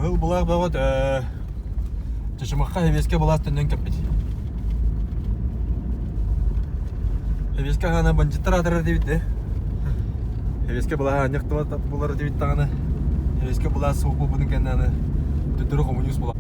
Кыһыл былаах бөҕөт Чычымахха Сэбиэскэй былаас төннөн кэлбит. Сэбиэскэй хаана бандьыттар аатырар диэбит да. Сэбиэскэй былааһа анньах булар диэбит даҕаны. Сэбиэскэй былаас суох буолбутун кэннэ аны төттөрү хомуньуус була.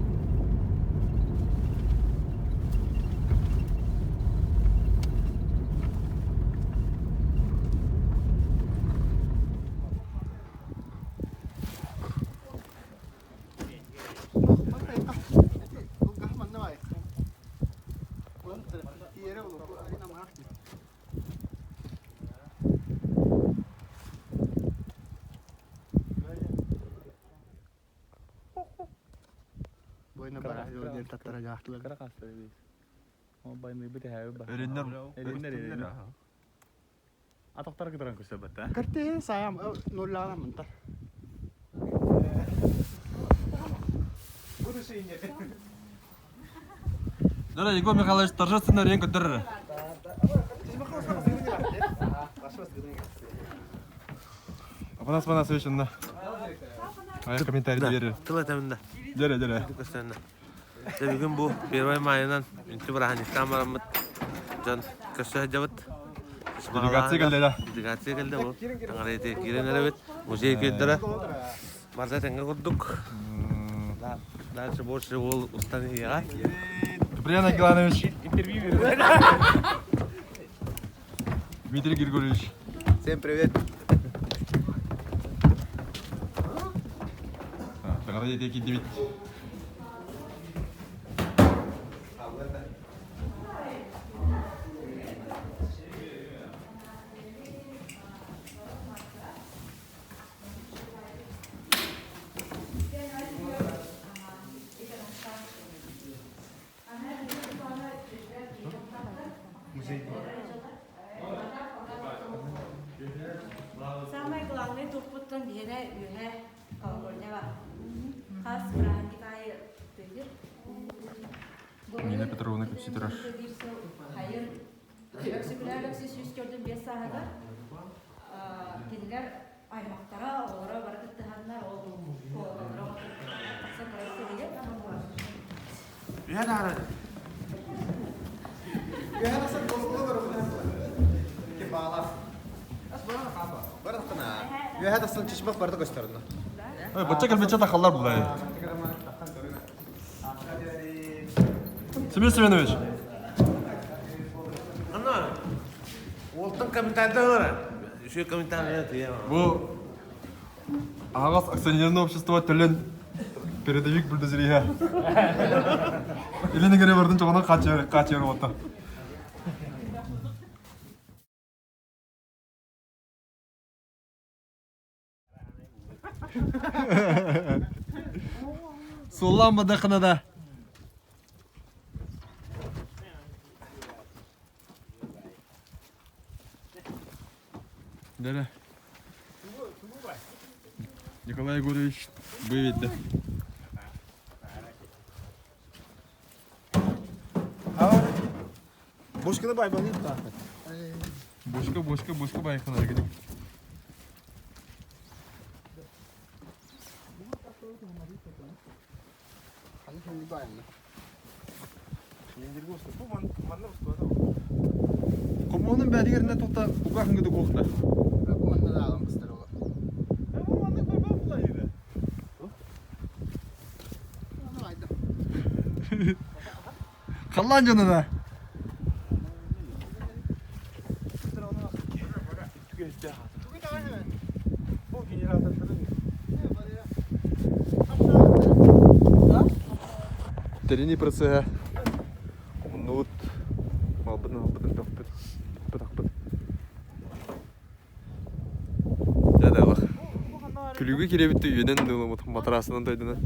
Өрүннэр. Атахтара кытаран көстөрбөт да. Кэртиһин саам нуллаана мынтар. Да, Егор Михайлович торжественно рен көтөрөр. Апанас Панасович онно. Ай комментарий берер. Тыл этэмин да. Дere, дere. Көстөннө. Дьэ бүгүн бу Первай маайынан үнтү бырааһынньыктаан бараммыт дьон көрсө сылдьабыт. Делегация кэллэ да. Делегация кэллэ бу. Таҥара ити киирэн эрэбит. Музей киирдэрэ. Барда тэҥҥэ курдук. Дальше больше уол устан иһиэҕэ. Куприян Акиланович. Интервью Дмитрий Григорьевич. Всем привет. Таҥара дьиэтигэр киирдибит. Самое главное туохпуттан биһиэнэ үөһэ колокольня бар. Хас бырааһынньык аайы тыйыр. Нина Петровна кэпсии турар. Хайыр Өксөкүлээх Өлөксөй 145 сааһыгар кинилэр аймахтара, оҕолоро бары кыттыһаннар ол куолалара тахсан барар сиригэр. Үһэ даҕаны. Үһэ тахсан Үөһэ тахсан чычмах барыта көстөрүнэ. Бачча кэлбиччэ тахаллар булай. Семен Семенович. Ана, уолтан комментарийда ылара. Үчүгэй комментарий тиийэ. Бу аһаҕас акционерное общество төлөн передовик бульдозериһа. Илин эҥэри бардын чоҕунан хааччыйар хааччыйар уота. Суоллаан бадахына да. Дere. Николай Егорович выведді. Бушканы байбаны Бушка, бушка, бушка байқына гидик. Коммунун бәдигеринэ тута уга хыңгыды куохта. Халлаан дьоно да. Тэринии процеһа хомуннубут, малбытын албытын төхпүт, төхпүт Дьэ да алах. Күлүүгэ киирэбит үйэнэн дылымыт матрасынан тойдунан.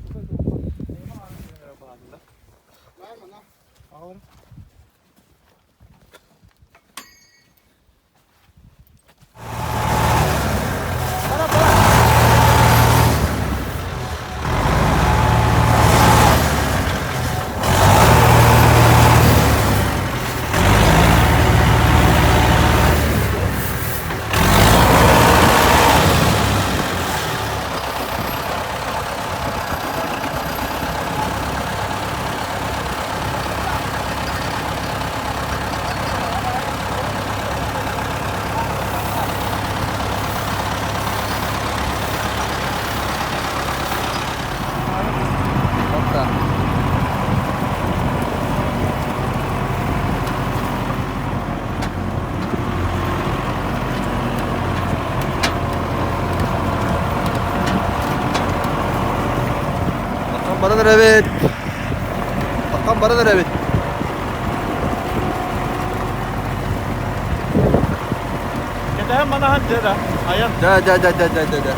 Баран эрэбит. Таххан баран эрэбит. Кэтэһэн манаһан дьэ да, айан. Дьэ, дьэ, дьэ, дьэ, дьэ, дьэ, дьэ.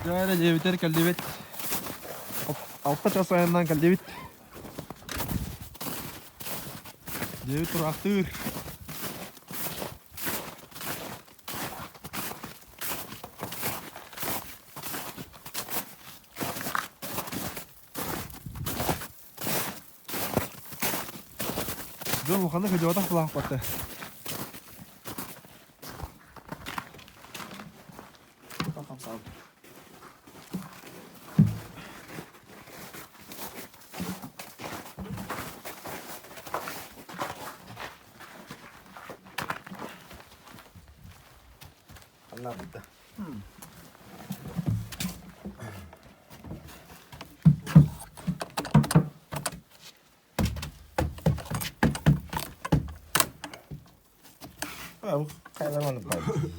Дьэ, дьиэбитигэр кэллибит. Алта час айаннаан кэллибит. Дьиэбит тураахтыыр. Дьон улаханнык сылдьыбатах былаахпатта.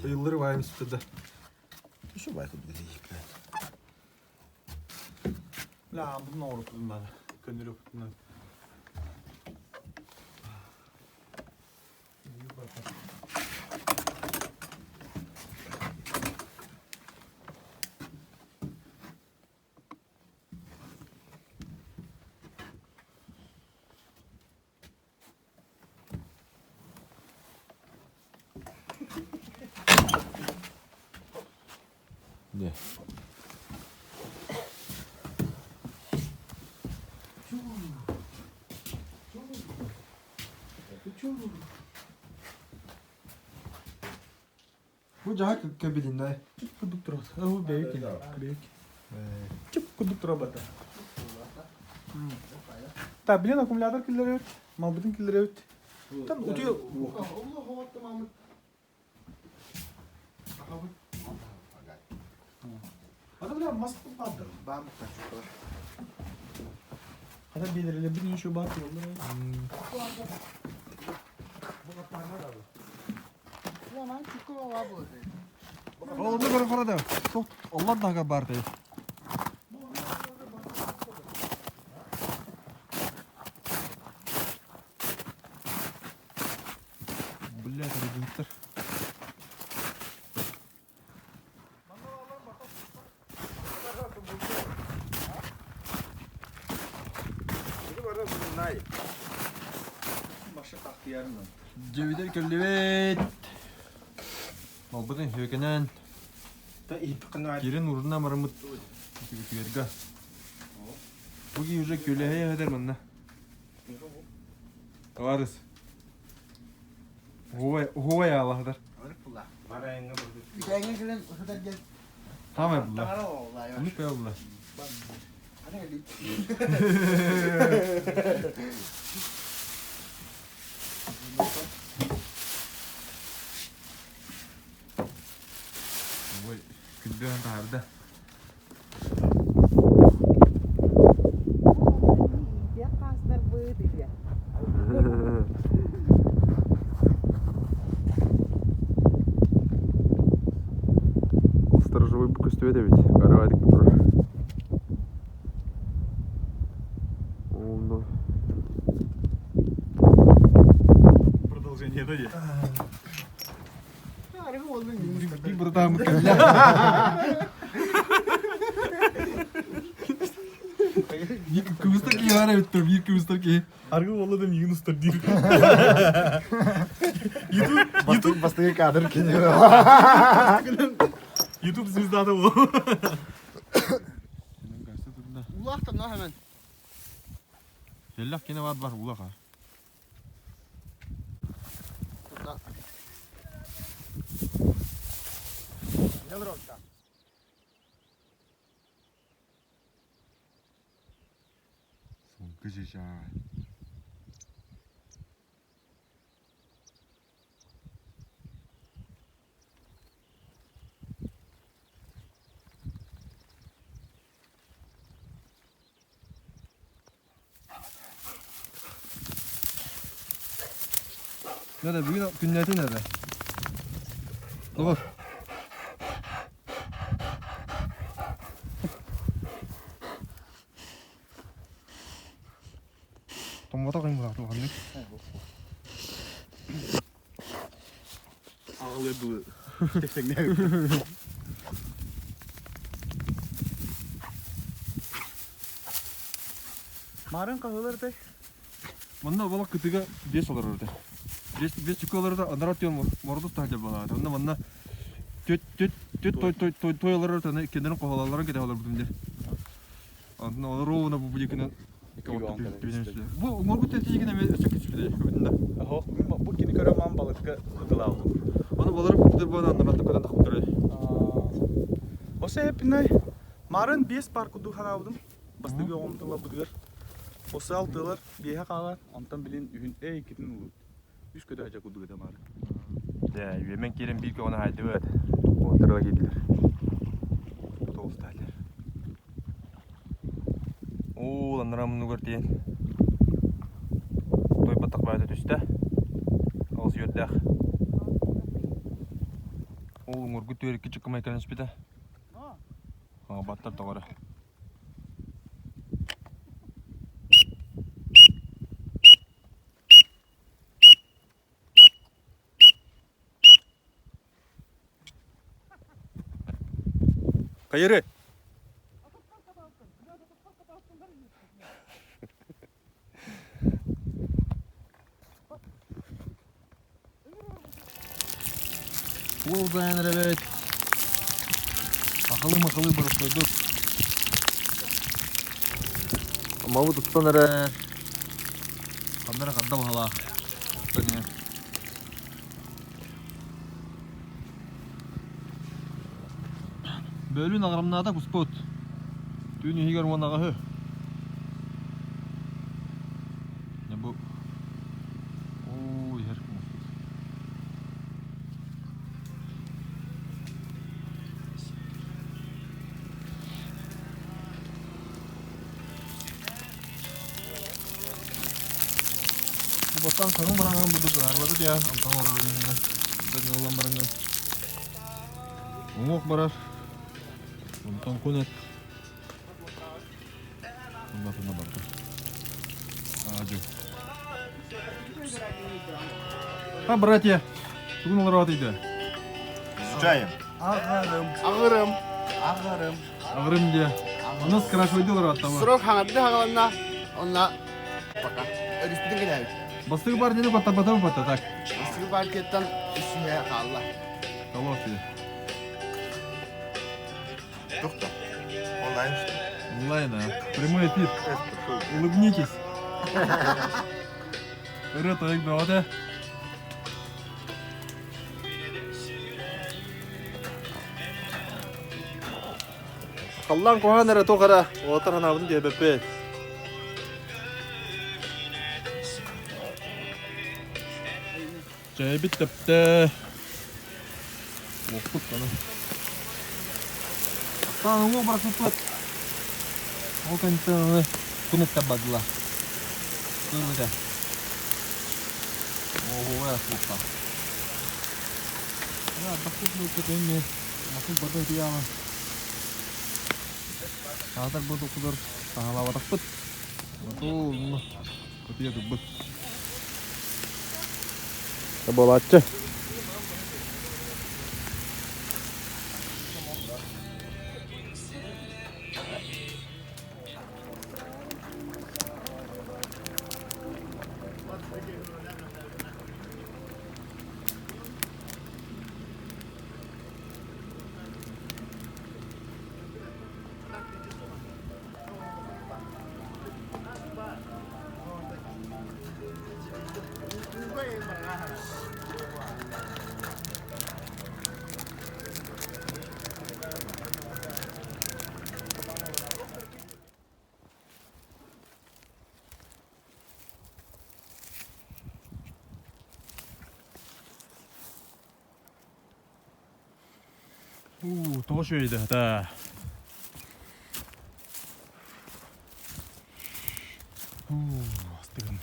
Yılları var üstünde. La bunun orupluğundan. Көннөрү okuttundan. Ne? Bu jaha кабининде. Чып курдук турар. Ол бэйик. Бэйик. Чып курдук турар бата. Та, блин, аккумулятор киллеребит. Малбытын киллеребит. Там утуя... Ата, бля, маска падал. Хата билереле bir еще бар. Ол да бар хорада. Сок Allah daha бар dey. Блядь, редуктор. Дьиэбитигэр кэллибит. Малбытын сүөкэнэн кирин урунна бараммыт үтүгүтүгэргэ. Бу киһи уже күөлэһэйэ эһэтэр манна. Табаарыс. Уһугай аалаһытар. Хаамай булла. Оннук бэйэ булла. Ой, күндү таһаарда. Сторожевой көстүбэт эбит, караватик турар. Онно Продолжение. Планета дии. Биир бырытааммыт кэллэ. Биир кыбыстар киһи баар эбит да, биир кыбыстар киһи. Аргы буолла да миигин устар диир. YouTube бастакы кадр кини. YouTube звездата буол. Улаахтан но hemen. Селлэх кини бар бар улаха. Сылгы чычаа. Nerede bugün günlerden nerede? Dur. Томмотох им булах Аҕалыа дуу. Марын хаһыылар этэй? Манна балак кытыга 5 олорор этэ. 5 чүкө олорор этэ, анараа түөн мордус таһдьа балаата. Онно манна түт түт түт той той той той олорор этэ, иккиндэрин кохолалларын кэтэ олорбутум дьэ. Онтон ол ровно бу бу Бу оҥорбут тэтиигин эмиэ өссө күчүбүтэ көбүтүн да. Оһо, бу кини көрө маан балыкка ытылаабытым. Аны балары күтэр буолан аннарата көтөн тахпыттар. Осе эппинай марын 5 пар курдук ханаабытым. Бастакы оҕом тылларбытыгар. Осе алтыалар биэһэ хаалар, онтон билин үһүн эй иккитин ылбыт. Үс көтө хача курдук этэ мары. Дьэ, үөмэн киирэн биир көҕүнэ хаайдыбыт. Уоттарга киирдилэр. Тоҕустаалар. Уу, анараа муннугар тиийэн тойботох баайта түстэ. Олус үөрдээх. Ол уҥуоргу түөрүккэ чыккымай кэлэн түспүтэ. Баттар тоҕо эрэ. Хайыры! Уол баан эрэбит. Ахалы-махалы барыппайдык. Аммабыт уттан эрэр. Ханна эрэ ханна баһалаах. Уттан иһэр. Бөлүүн аҕырамнаата куспут. Түүн иһигэр уон аҕаһы. Дьэ бу оо иһэр кумуспут. Бастаан саҥа бараҥҥын бурдук ыһаарбатыт я, онтон олорор иннинэ. Ылан бараҥҥын. Уҥуох барар. Онтон кун эт. Онно барда. Аадьу. А, братья, тугун олорот ыйда? Изучаем. Аҕарым. Аҕырым. Аҕырым. Аҕырым диye. Онно скрашивайды олорот таба. Срок хаҥарды хагаланна. Онна пока. Өрүспүтүн кэлээбит. Бастыгы бар дени баттабатам батта так. Бастыгы партияттан үсүһэ хаалла. Того себе. Доктор. Онлайн что ли? Онлайн, а. Прямой эфир. Улыбнитесь. Ырыа тойук бөҕөтө. Халлаан куһаҕан эрэ туох эрэ уолаттар санаабытын диэбэппит. Чэйбит тэптэ. Уоппут аны. Бастаан уҥуох барахсыппыт. Ол кэнниттэн аны күн эттэ бардылар. Кыырбыта. Оһуобай ас буолта. Ардахпыт буолта эмиэ макул барда утуйаҕын. Саатар бу токулар саҥалаабатахпыт. Оту, утуйа турбут. Буолааччы. Уу, тоҕо үчүгэй да Уу, астыгын.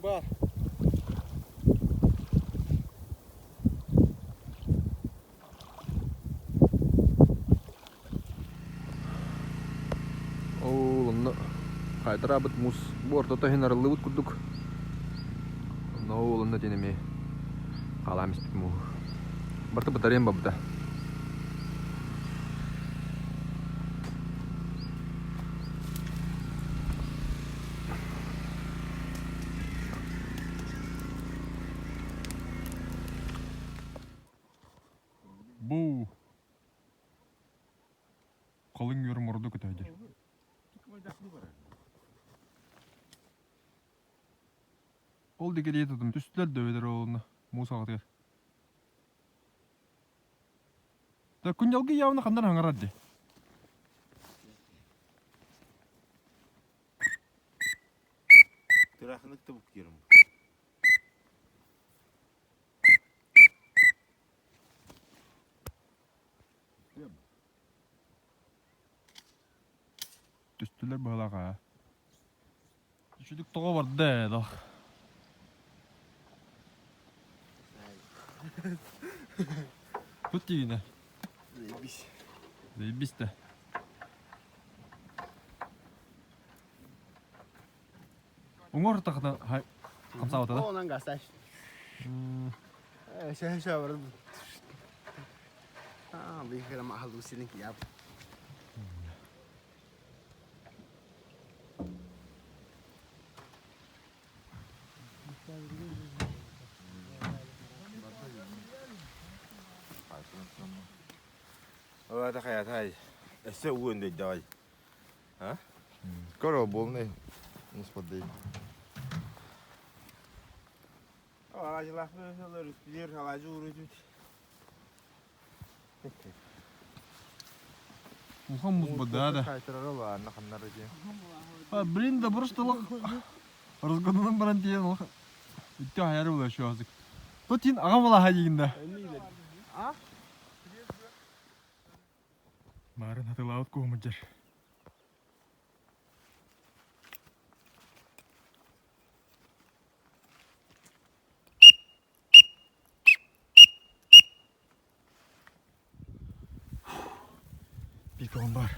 Бар. Ол онно хаайтараабыт муус бу ортото иһин арыллыбыт курдук. Онно ол онно диэн эмиэ хаалаан испит мууһу. Барыта батареям бабыта. Бу Халыҥ үөр морду көтөөдү. Ол диэки тутум түстүлэр да эбэтэр олунна муус аҕатыгар. Да күндьалгы явно хандан хаҥарар дии. Тырахынык да буккерым. Түстүлэр быһалаах аа. Үчүдүк тоҕо барда ээ дох. Тут тиийинэ. Заебись. Заебись да. Уҥуор тахына хамсаабата да? Онан гасташ. Шэ шэ бар. А, бихера махалусилин кияп. Ата хайатай. Өссө уу өндөйдөҕөй. А? Скоро полный господи. Улахан муус бада да. А, блин, да просто лох разгонунан баран тиийэн олох үттэ хайары була еще азык. Тотин аҕам алаһа диигин да. Баарын хатылаабыт куһумудьар. Пикон бар.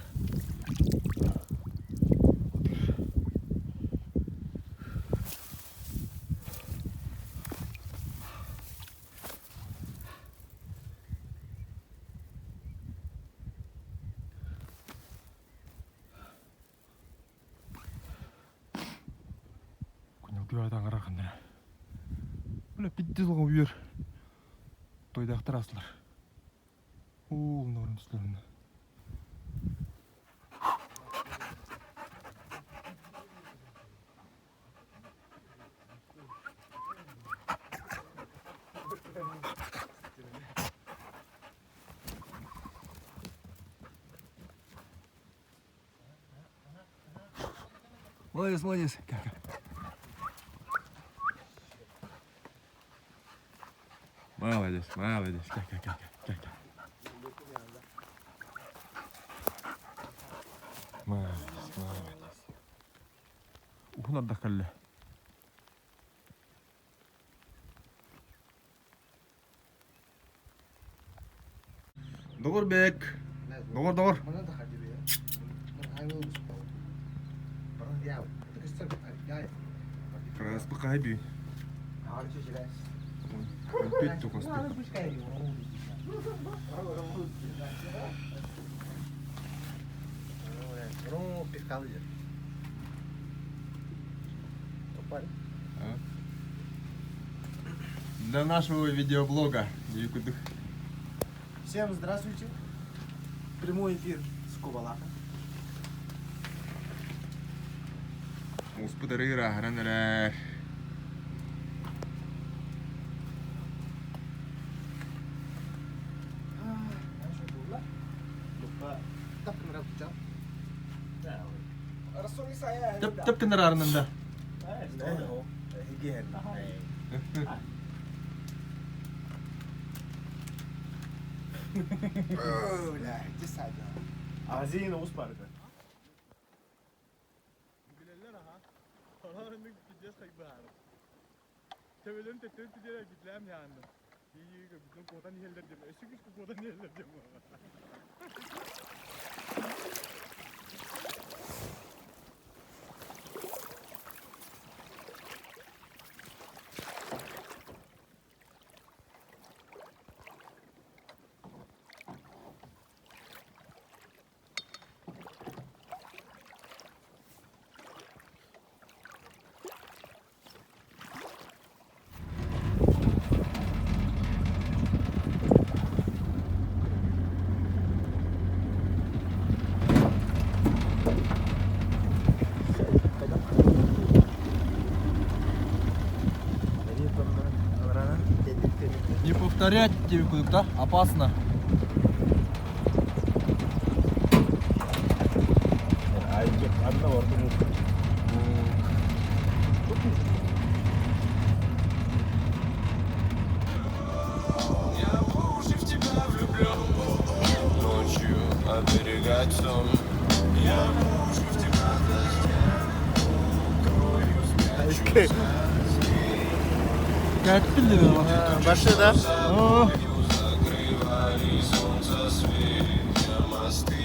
Тыа таҥара ханна. Бля, пиздец оҕо үөр. Тойдаахтар аслар. Уу, норун түстөрүнэ. Молодец, молодец. Молодец, молодец. Молодец, молодец. Уһун ардах кэллэ. Доҕор Бек. Доҕор, доҕор. Краспы хаһай бүй. Өлбүт тукосту. Для нашего видеоблога. Всем здравствуйте. Прямой эфир с Кубалака. Муспут ырыыр ааһаран эрэр. Тып тып гыннар да. Азияны ус барда. Билэллэр аха. Хороруннук пиздец хайбаары. Төбөлөрүн төттөрү түдэрэ битлэм яанды. Ийиге бүтүн куотан иһэллэр диэм. Өссө күскү куотан иһэллэр диэм. Не повторять тебе куда опасно. Я по уши в тебя влюблен Ночью оберегать сон Я по уши в тебя дождем Кровью Кәттім деді Башы да? О, Закрывали солнце свет Я мосты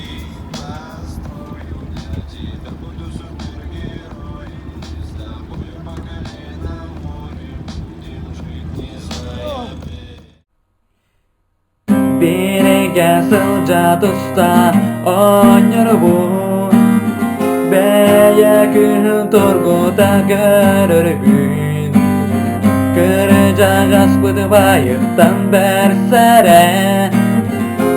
построю для тебя Буду супергерой С тобою по колено в море Будем жить, не зная бед Биригэ сылдьа туста оонньуурбун Бэйэ күһүн тургута көрөрбүн Кырдьаҕаспыт байыттан бэрсэрэ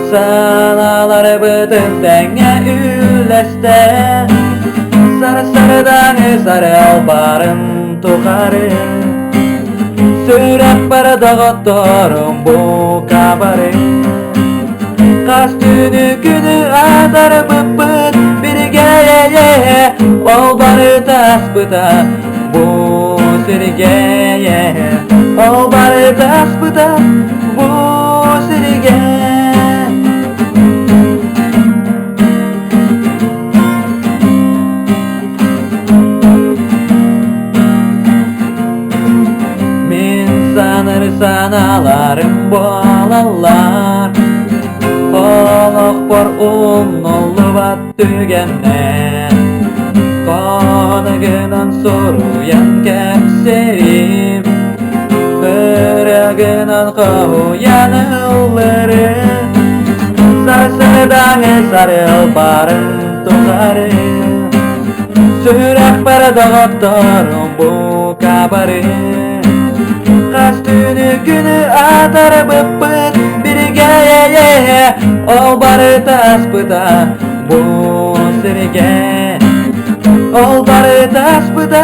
Санааларбытын тэҥҥэ үллэстэ Сарсырдаҥы сарыалбарын тухары Сүрэхпэр доҕотторум бука бары Хас түүнү күнү атарбыппыт бииргэ Ол барыта ааспыта бу сиргэ Ол барыта ааспыта бу сиргэ Мин саныр санааларым буолаллар Олохпор умнуллубат түгэннэр Хоонугунан суруйан кэпсиирим Ырыагынан хоһуйан ыллырым Сарсыардаҥы сарыалбарын тухары Сүрэхпэр доҕотторум Бука бары Хас түүнү күнү атарбыппыт биригэ Ол барыта аспыта бу сиргэ Ол барыта аспыта.